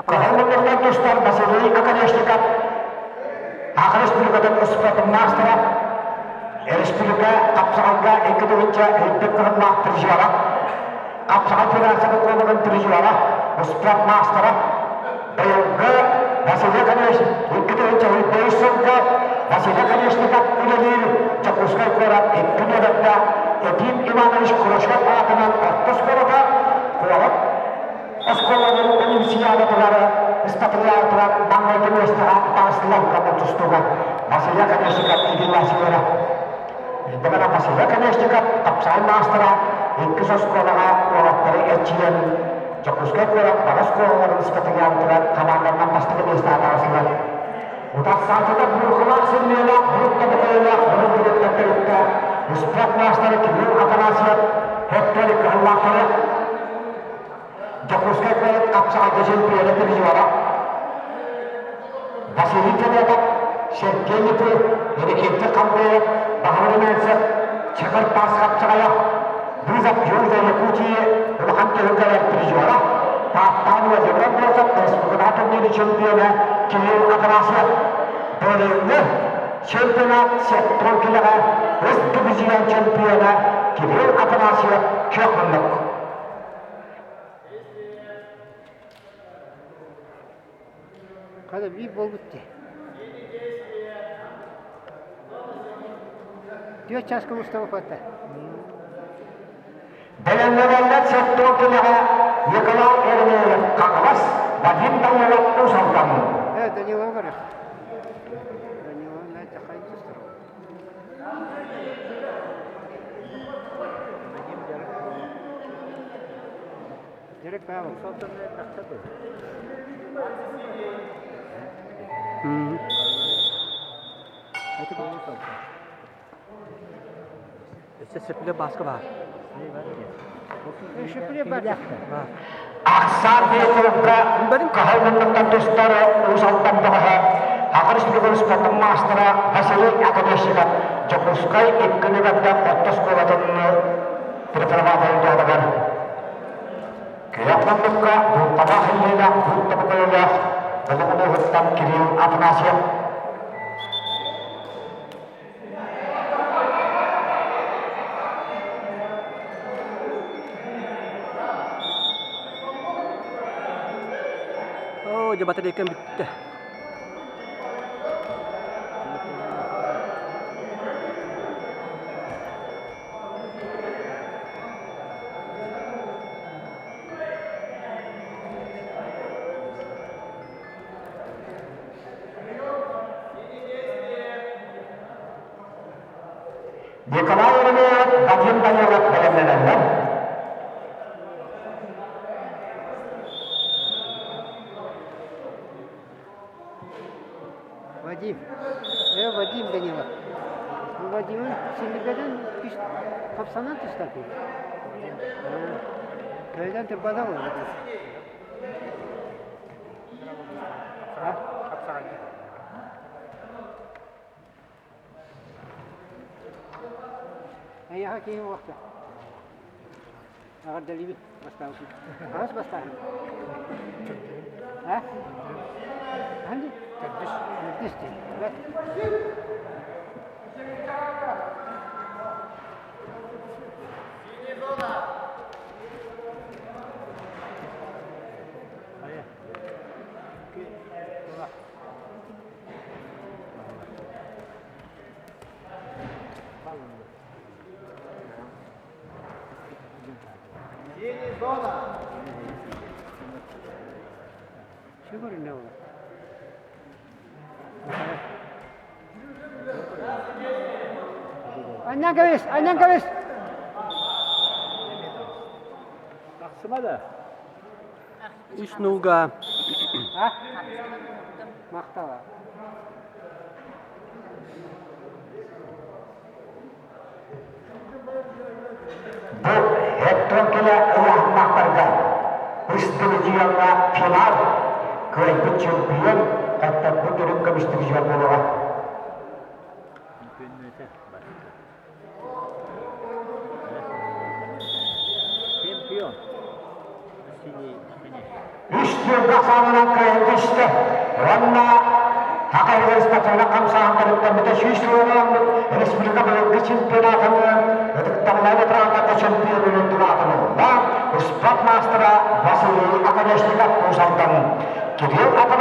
Кыһыл тустар Василий Оконешников Саха Республикатын спортун маастара, республика хапсаҕайга 2 тыһыынча үрдүк кыһыллаах призера, хапсаҕай федерациятын кубогын призера, спорт маастара, быйылгы Василий Оконешников 2005 сылга Василий Оконешников үлэлиир Дьокуускай куорат икки нүөмэрдээх Ефим Иванович Хрущев аатынан орто оскуолата куорат Оскуоланы универсиадатыгар ыстатыйаатыгар маҥнайгы миэстэҕэ таҕыстылар тустууга Василий Оконешников иитиллээччилэрэ. Дэгэнэ Василий Оконешников тапсаҕай маастара иккис оскуолаҕа уолаттары эрчийэн Дьокуускай куорат бары оскуолаларын ыстатыйаатыгар хамаанданан бастакы миэстэҕэ таҕыстылар. Утарсааччыта буурҕалаах силлиэлээх бурут тобукайылаах бурут төрүттээх спорт маастара Кирилл Афанасьев Хеппери кыһыллаахтары Дьокуускай куорат хапсаҕайга чемпиона призера Василий Федотов, Сергей Литвин, Иннокентий Хамбеев, Баһылай Румянцев, Чакыр Таас хапсаҕайа, Вызов Южной Якутии улахан түһүлгэлэр призера, Тааттаан Владимир Амбросов, республикаҕа турниры чемпиона Кирилл Афанасьев, Бөлүҥҥү чемпионат сектор килэҕэ үс дивизион чемпиона Кирилл Афанасьев күөх муннук. Хата биир буолбут дии. Түөрт чааска устава хатта. Бэлэмнэнэллэр сектор килэҕэ Николай Еремеев Хаҥалас, Вадим Данилов Уус Алдан. Э, Данилова көрөх. Данилова Надя хайдыстар. Дерек Павел. Өссө сөпүлэ бааска баар. Сөпүлэ бар. Ахсаан Петровка кыһыл муннуктан тустар Уус Алдан бөҕөһө Аҕа республика спортун маастара Василий Оконешников Дьокуускай икки нүмэрдээх орто оскуолатын преподавателин дьарыгар күөх муннукка булталаах иллиилээх булт тобукойулаах Булуҥ улууһуттан Кирилл Афанасьев. Оо, дьэ батарейкам бүттэ. Николай Еремеев, Вадим Данилов бэлэмнэнэллэр. Вадим. Э, Вадим Данилов. Ну, Вадимын силигеден хапсанан тустар Кöyden турбада ол. Эйиэхэ киһи уохта. Эҕэрдэлиибин бастаабытын. Хаһыс бастааһын? А? Ханди? Төрдүс. Төрдүс дии. Бэт. Анньан кэбис, анньан кэбис! Тахсыма да. Үс нууга. А? Махтала. Бу Hector кэлэ ыйааһыннаахтарга үс дивизиоҥҥа финал кыайбыт чемпион хотторбут үрүҥ көмүс дивизион буолуоҕа. Чемпион. Синий. Үс түөлбэ ахсаанынан кыайан түстэ уонна Саха иһигэр спортивнай хамсааһын төрүттэммитэ 100 сылынан республика быйылгы чемпионатын ытыктабыллаах ветераннарга чемпионун аатын ылла. Спорт маастара Василий Оконешников Уус Алдан Кирилл Афанасьев.